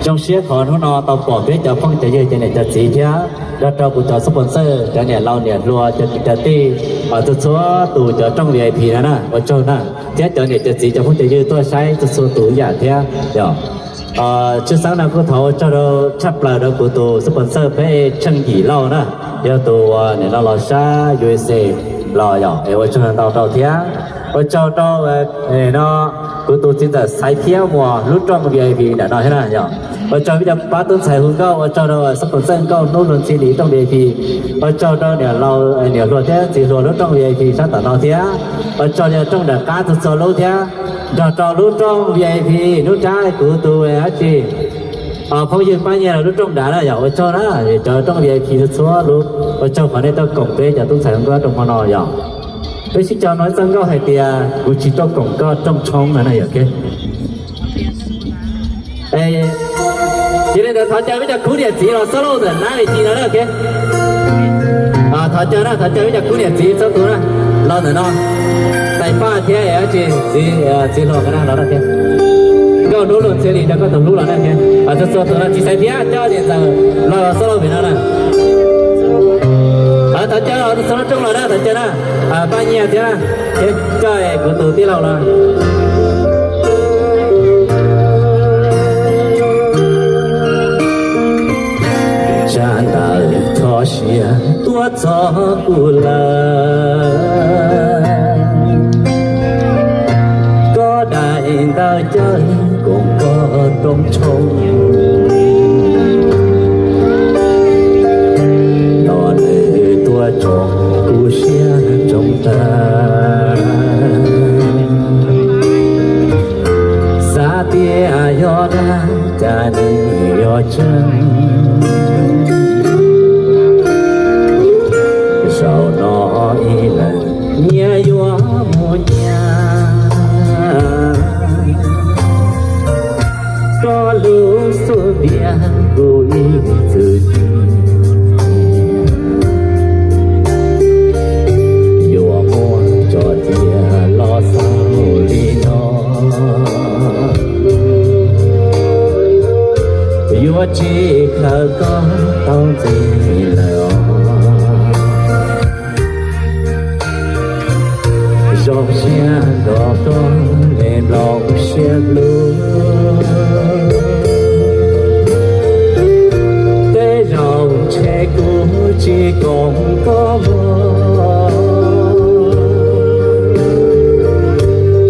Zoo siab qhov hnub no tau pom peb cov phooj cov ywg cov niam cov txiv thiab nrog rau kuv cov sponsor, cov niam laus niam hluas, cov kwv cov tij, txhua txhua tus cov rooj V I P no na, ua tsaug na, thiab cov niam cov txiv cov phooj cov ywg tuaj saib txhua txhua tus ib yam thiab yom. Tshwj xeeb no kuj thov ua tsaug rau tshaj plaws rau kuv tus sponsor peb Tsheej Yim Lauj na, yog tus uas nim no los sab U S A los yom, es ua tsaug ntau rau thiab ua tsaug rau no kuv tus txiv ntxawm Xaiv Thiab Muas lub rooj V I P ntawm no thiab na yom. Ua tsaug ib co pab tub ntxhais hu nkauj, ua tsaug rau sponsor nkauj Hnub Luag Ntxhi Lis rooj V I P, ua tsaug rau niam laus niam hluas thiab txiv hluas lub rooj V I P sab tom no thiab ua tsaug li rooj nram qab txhua txhua lub thiab nrog rau lub rooj V I P hnub rab kuv tus dab tsi phooj ywg Paj Nyiag lub rooj nrad na yom, ua tsaug na, cov rooj V I P txhua txhua lub, ua tsaug qhov nej tuaj koom peb cov tub ntxhais nkauj rooj hmo no yom. Peb sib caug no ib txoj nkauj hais tias kuv tsis tuaj koom koj rooj tshoob no na yom. Cia li ntawd thov caw peb cov khub niam txiv los xab lauj ntawm nab ves tis no na. Thov caw na, thov caw peb cov khub niam txiv txhua tus na, los ntawm no. Tais Paj thiab dab tsi, txiv hluas nkauj na los na thiab. Nkauj Hnub Luag Ntxhi Lis rau koj tus hlub los na thiab. Txhua txhua tus no txiv Xaiv Thiab coj niam ntxawm los xab lauj pem no na. Thov caw txhua txhua lub rooj los na, thov caw na. Paj Nyiag thiab na, coj kuv tus tij laug los. Tsam ntawm txhoj sia tuaj txog kuv lawm, koj daim ntawv caw koom koj rooj tshoob. Tos nws tuaj tsoom kuv siab ntsoov tag, xav tias yog dab cas nws yog tseeb. Zaum no ib leeg nyias yuav mus nyias, koj lub xub ntiag kuv ib txwm cia, yuav muab tso cia los xaus li no. Yuav tsis khaws koj tau ntxiv lawm os. Zoo siab nrog koj me nplooj siab hlub, tej zaum ntshe kuv tsis koom koj muag,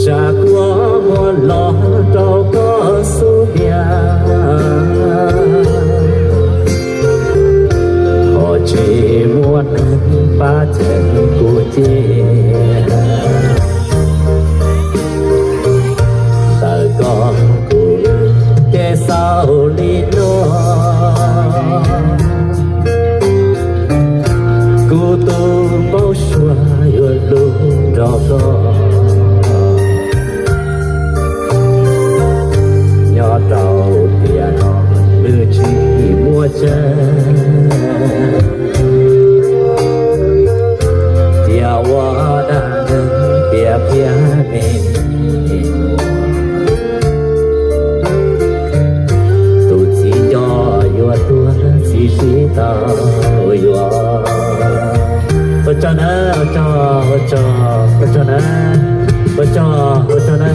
tsam kuv muab los rau koj xub ntiag, ho tsis muaj neeg pab cheem kuv cia. Tawm koj kuv ces xaus li no, kuv tus npau suav yuav hlub nrog koj. Nyob rau tiam no nws tsis muaj tseeb, tiam ua dab neeg piav piav me, tus txiv nco yuav tuag txiv sib tau yuav. Ua tsaug na, ua tsaug, ua tsaug, ua tsaug na, ua tsaug, ua tsaug na.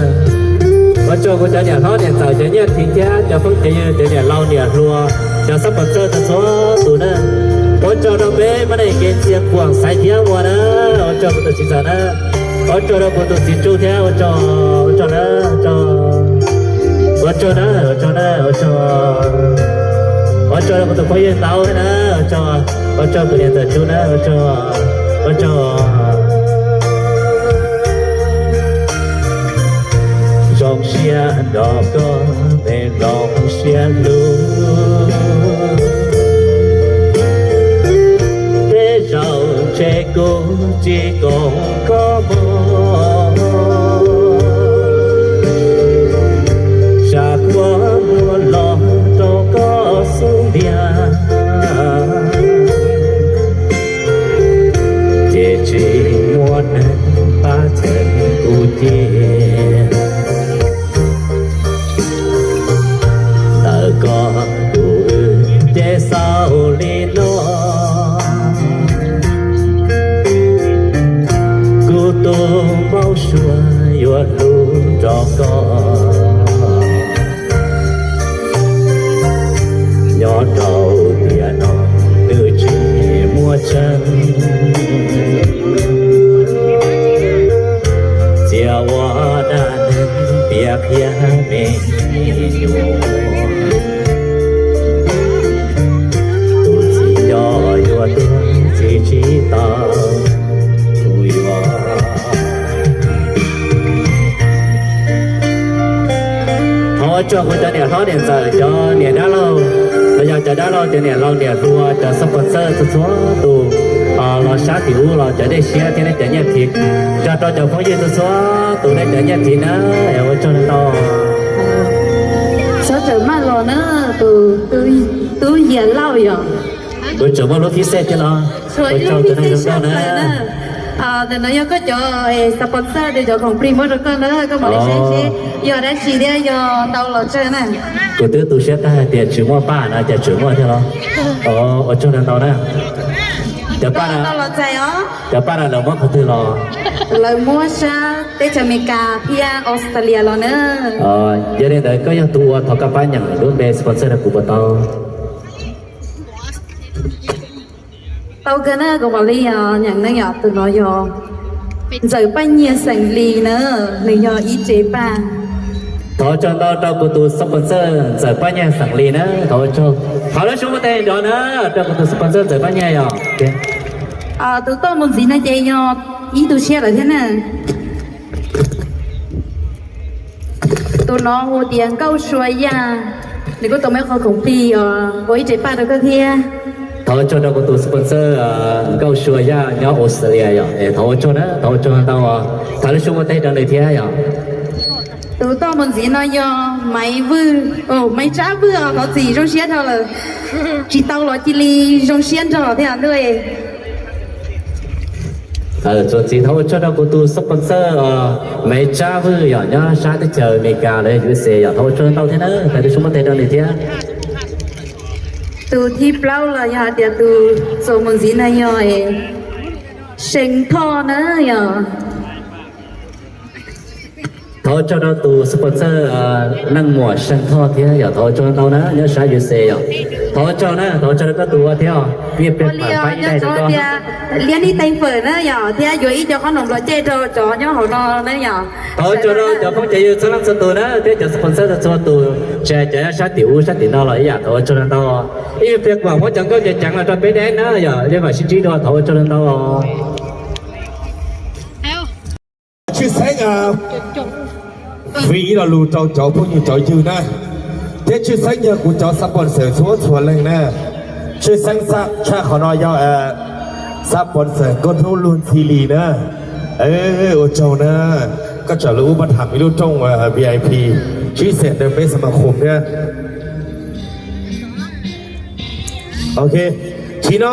Ua tsaug kuv cov niam hlob niam ntxawm cov nyiaj thim thiab cov phooj cov ywg cov niam laus niam hluas cov xab pos txawj txhua txhua tus na. Ua tsaug rau peb mab neej kev txia kuam Xaiv Thiab Muas na. Ua tsaug kuv tus txiv ntxawm na. Ua tsaug rau kuv tus txiv Tsuj thiab ua tsaug, ua tsaug na, ua tsaug, ua tsaug na, ua tsaug na, ua tsaug, ua tsaug rau kuv tus phooj ywg Tauv thiab na, ua tsaug, ua tsaug kuv niam ntxawm Tsuj na, ua tsaug, ua tsaug. Zoo siab nrog koj me nplooj siab hlub, tej zaum ntshe kuv tsis koom koj muag, tsam kuv muab los rau koj xub ntiag, ces tsis muaj neeg pab cheem kuv cia. Ntawm koj Tso kuv cov niam hlob niam ntxawm, cov niam dab laug los yog cov dab laug cov niam laus niam hluas, cov sponsor txhua txhua tus los sab tim ub los cov dej siab thiab nej cov nyiaj phiv, tso rau cov phooj ywg txhua txhua tus nej cov nyiaj phiv na, ua tsaug ntau. Sawv daws maj los na, tus tub Yias Lauj yog. Kuv tseem muaj lub phib xej thiab los. Ua tsaug tus neeg zoo nkauj na. Ntawm no yog koj cov sponsor, cov khoom plig muab rau koj na, koj mam li saib seb yog dab tsi thiab yog ntau los tsawg na. Kuv twb tu siab tag hais tias tsis muaj paj no cas tseem muaj thiab los. Ua tsaug ntau na. Cov paj no, cov paj no lawv muab qhov twg los? Lawv muab sab teb chaws Amelikas thiab Australia los na. Yog li ntawd koj yog tus uas thov koj pab nyeem lub npe sponsor rau kuv puas tau? Tau kawg na, kuv mam li nyeem na, yog tus no yog Ntxawm Paj Nyiag xeem Lis na, nws yog ib tsev paj. Thov ua tsaug ntau rau kuv tus sponsor Ntxawm Paj Nyiag xeem Lis na, thov ua tsaug. Thov lub suab muab tes nrov na, rau kuv tus sponsor Ntxawm Paj Nyiag yog. Tus tuaj mus ntxiv no ces yog ib tug tshiab lawm thiab na. Tus no hu tias Nkauj Sua Yaj, nws kuj tau muab qhov khoom plig ua ib tsev paj rau koj thiab. Thov ua tsaug rau kuv tus sponsor Nkauj Sua Yaj nyob Australia yom, thov ua tsaug na, thov ua tsaug ntau, thov lub suab muab tes rau nws thiab yom. Tus tuaj mus ntxiv no yog Maiv Vwj, Maiv Tsab Vwj os, thov txim zoo siab dhau lawm. Tsis tau los cia li zoo siab nrog thiab ntuj. Txuas ntxiv thov ua tsaug rau kuv tus sponsor Maiv Tsab Vwj yom, nyob sab teb chaws Amelikas los yog U S A yom, thov ua tsaug ntau thiab na, thov lub suab muab tes rau nws thiab. Tus thib plaub los yog hais tias tus txuas mus ntxiv no yog See Thoj na yom. Thov ua tsaug rau tus sponsor Neej Muam See Thoj thiab yom, thov ua tsaug ntau na, nyob sab U S A yom. Thov ua tsaug na, thov ua tsaug rau koj tus ua thiab os. Liab nij teej fawm na yom, thiab yuav ib co qhob noom nplog caj rau cov nyob hauv no na yom. Thov ua tsaug rau cov phooj cov ywg txhua leej txhua tus na, thiab cov sponsor txhua txhua tus, tsis hais cov nyob sab tim ub sab tim no los ib yam, thov ua tsaug ntau. Ib pliag kuv mam muab cov nkauj ceev ceev los rau peb deb na yom, peb mam sib ntsib dua, thov ua tsaug ntau. Tshwj xeeb fij ib lo lus rau cov phooj ywg cov ywg na, thiab tshwj xeeb yog kuv cov sponsor txhua txhua leej na. Tshwj xeeb tshaj qhov no yog sponsor Nkauj Hnub Luag Ntxhi Lis na. Ua tsaug na, koj tseem lub ub pab tham ib lub rooj V I P, tsib xees rau peb xab ma khum thiab. Ok, tsis no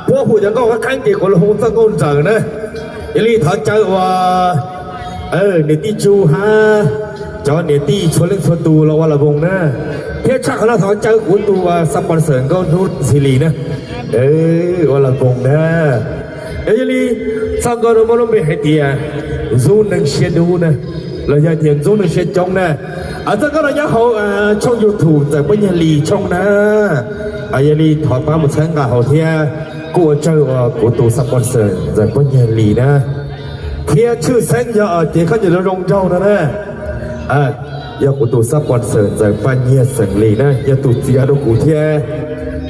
puab hu cov nkauj qab qeeb ces kuv los hu txoj nkauj nrawm na. Yog li thov caw uas niam tij Tsu hab cov niam tij txhua leej txhua tus los ua las voos na, thiab tshaj qhov no thov caw kuv tus sponsor Nkauj Hnub Ntxhi Lis na, ua las voos na. Yog li txoj nkauj no muaj lub npe hais tias Ntxub Neeg Siab Dub na, los yog tias Ntxub Neeg Siab Coob na. Txoj nkauj no nyob hauv tshooj YouTube Ntxawm Paj Nyiag Lis tshooj na. Yog li thov pab mus txhawb nqa hauv thiab kuj ua tsaug uas kuv tus sponsor Ntxawm Paj Nyiag Lis na. Thiab tshwj xeeb yog cev khaub ncaws zoo zoo nraug no na, yog kuv tus sponsor Ntxawm Paj Nyiag xeem Lis na, yog tus txiav rau kuv thiab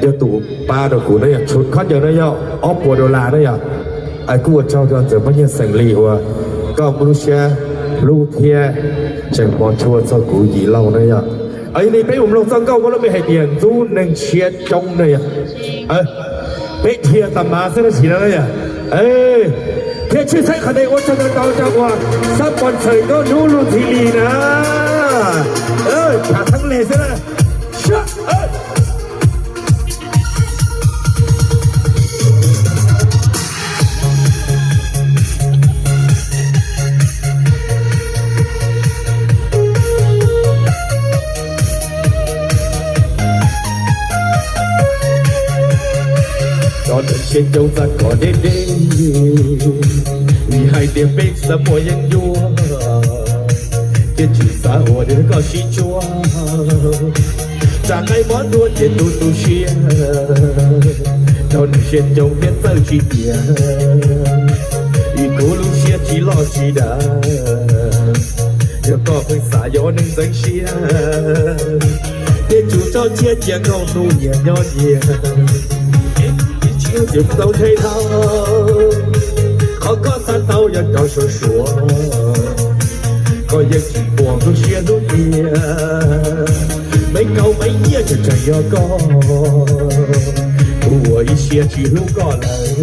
yog tus pab rau kuv na yom. Tshuav khaub ncaws no yog ob puas dollar na yom. Kuj ua tsaug rau Ntxawm Paj Nyiag xeem Lis uas koj muaj lub siab hlub thiab tseem hmo tshua txog kuv yim lauj na yom. Yog li peb mus mloog txoj nkauj muaj lub npe hais tias Ntxub Neeg Siab Coob na yom. Peb dhia tas mas xwb tab sis no na yom. Thiab tshwj xeeb qhov ntawd ua tsaug ntau rau uas sponsor Nkauj Hnub Luag Ntxhi Lis na. Tham theeb le xwb na. Cov neeg siab coob txaj kom deb deb, vim hais tias peb tsis tau muaj yeeb ncuab, thiab tsis xav ua rau koj sib tsuab. Tsa qaib mob tuaj ces tu tu siab, cov neeg siab coob thiab txawj tsis tiag, vim kuv lub siab tsis loj tsis dav. Yog koj pheej xav yuav neeg ntxeev siab, tej tsum tso tsiab cia nkauj hnub nyias nyob nyias. Tsis tau ntshe dhau, qhov koj xav tau yog cov suav suav, koj yeej tsis muaj Zoo siab hlub tiag, me nkauj me nyiaj tseem tseem yog koj, kuv ua ib siab tsis hlub koj lawm.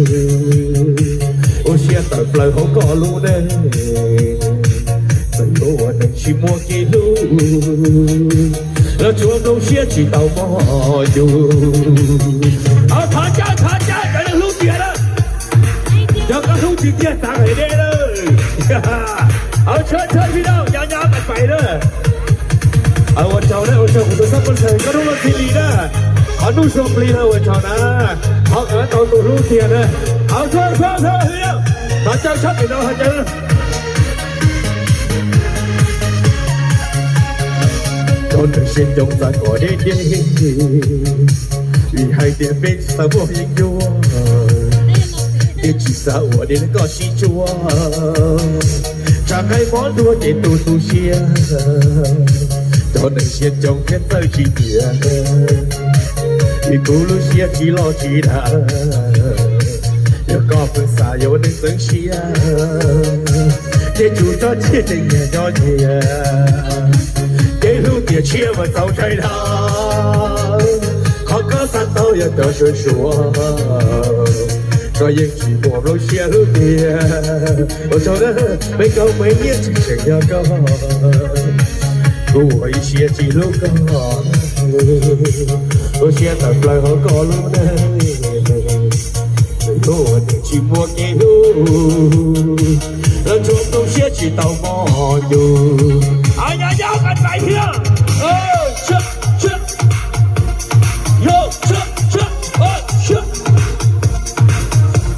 Ua siab tawm plaws hauv koj lub neej, txawm yuav ua neeg tsis muaj kev hlub, los tsuas nplooj siab tsis tau mog yus. Thov caw, thov caw cov neeg hlub tiag na, cov koj hlub tiag tiag txav hais deb lawm. Aw, tshawb tshawb pib na, nyob nyob pais pais na. Ua tsaug na, ua tsaug kuv tus xab pov xwm koj hnub no txij li na, qhov hnub sua plig na, ua tsaug na, qhov kawm tau tus hlub tiag na. Aw, tshawb tshawb tshawb, thov caw tshawb pem no, thov caw. Cov neeg siab coob txav kom deb deb, vim hais tias peb tsis xav muaj yeeb ncuab, peb tsis xav ua neeg koj sib tsuab, tsam nqaij mob ntuag ces tu tu siab. Cov neeg siab coob thiab txawj tsis nyiam, vim kuv lub siab tsis loj tsis dav. Yog koj pheej xav yuav ua neeg txeev siab, ces tsum tso tsiaj ces nyias nyob nyias. Kev hlub tiam tshiab mas txaus ntshai dhau, qhov koj xav tau yog cov suav suav, koj yeej tsis muaj nplooj siab hlub tiag. Ua tsaug na, me nkauj me nyiaj tseem tseem yog koj, kuv ua ib siab tsis hlub koj, ua siab tawm plaws hauv koj lub neej, kuv ua neeg tsis muaj kev hlub, los tsuas nplooj siab tsis tau mog yus. Nyob nyob pais pais thiab.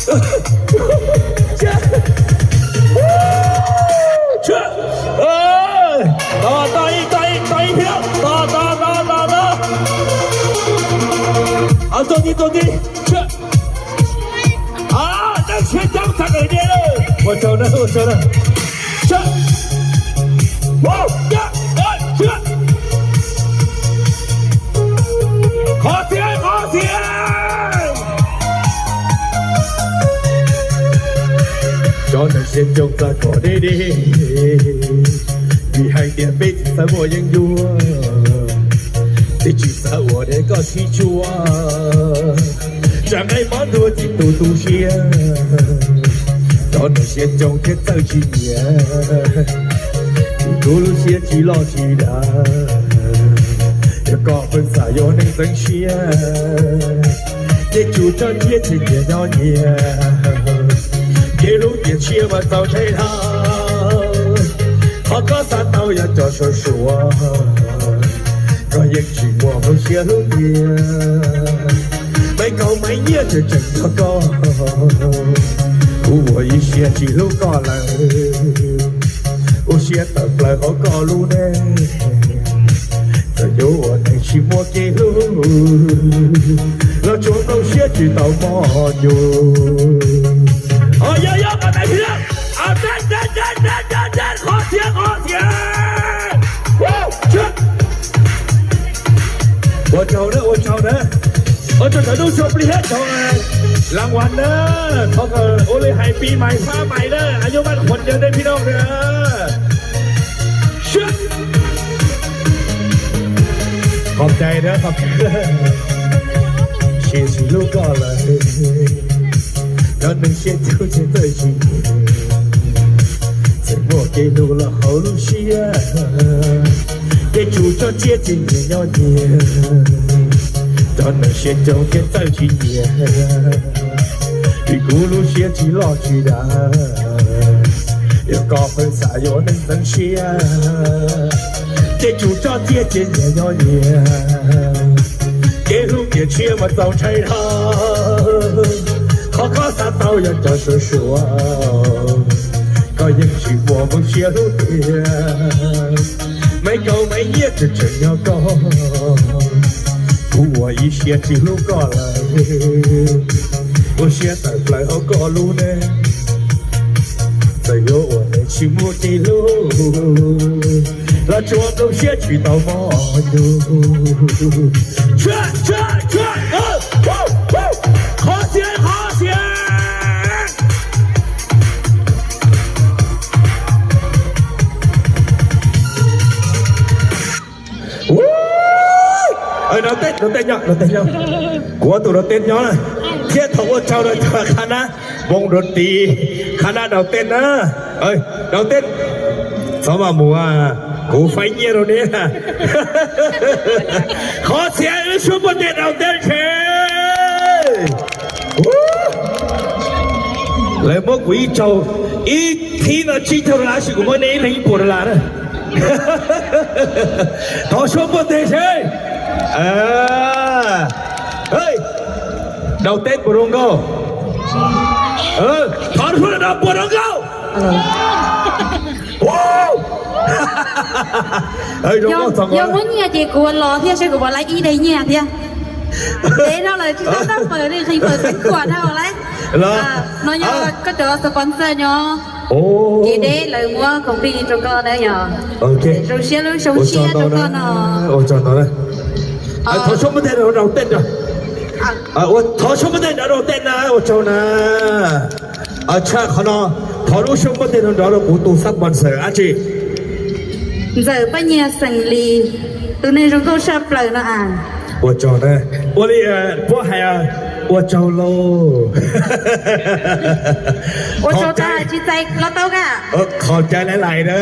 Tos ib, tos ib, tos ib thiab, tos tos tos tos tos. Txog ntij, txog ntij. Neeg siab coob txav kom deb lawm, ua tsaug na, ua tsaug na. Qhov txiav, qhov txiav. Cov neeg siab coob txav kom deb deb, vim hais tias peb tsis xav muaj yeeb ncuab, peb tsis xav ua neeg koj sib tsuab, tsam nqaij mob ntuag ces tu tu siab. Cov neeg siab coob thiab txawj tsis nyiam, vim kuv lub siab tsis loj tsis dav. Yog koj pheej xav yuav neeg txeev siab, ces tsum tso tsiaj ces nyias nyob nyias. Kev hlub tiam tshiab mas txaus ntshai dhau, qhov koj xav tau yog cov suav suav, koj yeej tsis muaj nplooj siab hlub tiag. Me nkauj me nyiaj tseem tseem yog koj, kuv ua ib siab tsis hlub koj lawm, ua siab tawm plaws hauv koj lub neej, txawm yuav ua neeg tsis muaj kev hlub, los tsuas nplooj siab tsis tau mog yus. Qhov txiav, qhov txiav. Ua tsaug na, ua tsaug na. Ua tsaug cov nub sua plig thiab cov laj vas na. Thov kom ua li hais pis mais fab mais na, a nyob mas qhuas yawg nej phi noj na. Qhov cai na, qhov cai, tsis tsis hlub koj lawm. Cov neeg siab coob tsis txawj tsis, txawm muaj kev hlub los hauv lub siab, ces tsum tso tsiaj ces nyias nyob nyias. Cov neeg siab coob thiab txawj tsis nyiam, vim kuv lub siab tsis loj tsis dav. Yog koj pheej xav yuav neeg txeev siab, ces tsum tso tsiaj ces nyias nyob nyias. Kev hlub tiam tshiab mas txaus ntshai dhau, qhov koj xav tau yog cov suav suav, koj yeej tsis muaj nplooj siab hlub tiag. Me nkauj me nyiaj tseem tseem yog koj, kuv ua ib siab tsis hlub koj lawm, ua siab tawm plaws hauv koj lub neej. Txawm yuav ua neeg tsis muaj kev hlub, los tsuas nplooj siab tsis tau mog yus. Qhov txiav, qhov txiav. Nrau teb, nrau teb nyob, nrau teb nyob. Kuv tus nrau teb nyob na. Thiab thaum ua tsaug rau cov khab nab, moo rau ti, khab nab nrau teb na. Nrau teb. Txhob mam mus, kuv faib nyiaj rau neb. Qhov txhia lub suab npuaj teg nrau teb seb. Lawv muab kuv ib tsaug, ib thib no tsib caug dollar, tab sis kuv muab nej ib leeg ib puas dollar na. Thov suab npuaj teg seb. Nrau teb puas zoo nkauj? Thov suab nrau puas zoo nkauj? Yog muab nyiaj ces kuv los thiab seb kuv puas laib ib daim nyiaj thiab. Dev no lawm tsis tau noj fawm li, nqhis fawm xeev khuam dhau lawm. No yog koj cov sponsor nyob, kev deb lawv muab khoom plig rau koj na yog. Zoo siab lub zoo siab rau koj no. Ua tsaug no. Thov suab npuaj teg nrau teb nrau. Thov suab npuaj teg nrau teb na, ua tsaug na. Tshaj qhov no, thov lub suab npuaj teg nrau rau kuv tus sponsor dab tsi? Ntxawm Paj Nyiag xeem Lis, tus neeg zoo nkauj tshaj plaws no a. Ua tsaug na. Ua li puab hais, ua tsaug lauj. Ua tsaug tag tsis txais los tau ka. Qhov cai laiv lais na.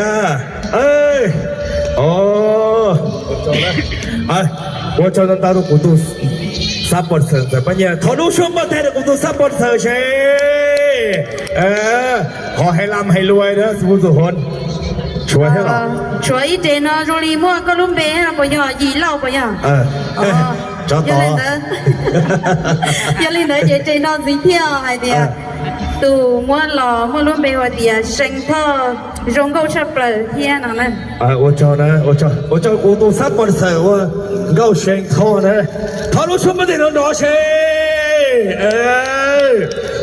Ua tsaug ntau ntau rau kuv tus sponsor Ntxawm Paj Nyiag, thov lub suab npuaj teg rau kuv tus sponsor seb. Qhov hais lam hais luas na, xu tus hov. Tshuav ib re no zoo li muaj koj lub npe no puas yog Yim Lauj puas yog? Yog li ntawd ces re no ntxiv thiaj hais tias tus muab los muaj lub npe hu tias See Thoj zoo nkauj tshaj plaws thiab no na. Ua tsaug na, ua tsaug kuv tus sponsor ua nkauj See Thoj na. Thov lub suab npuaj teg nrov nrov seb.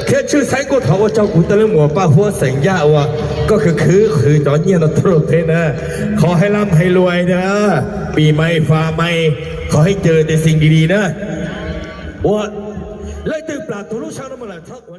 Thiab tshwj xeeb kuj thov ua tsaug kuv tus leej muam Paj Huab xeem Yaj uas koj khwv khwv qhwv cov nyiaj no tuaj rau peb na. Qhov hais lam hais luas na, pim mais fas mais, qhov hais cawm tes xis nti li na. Ua, leej twg plam tus lub sau no mus lawm txhob ua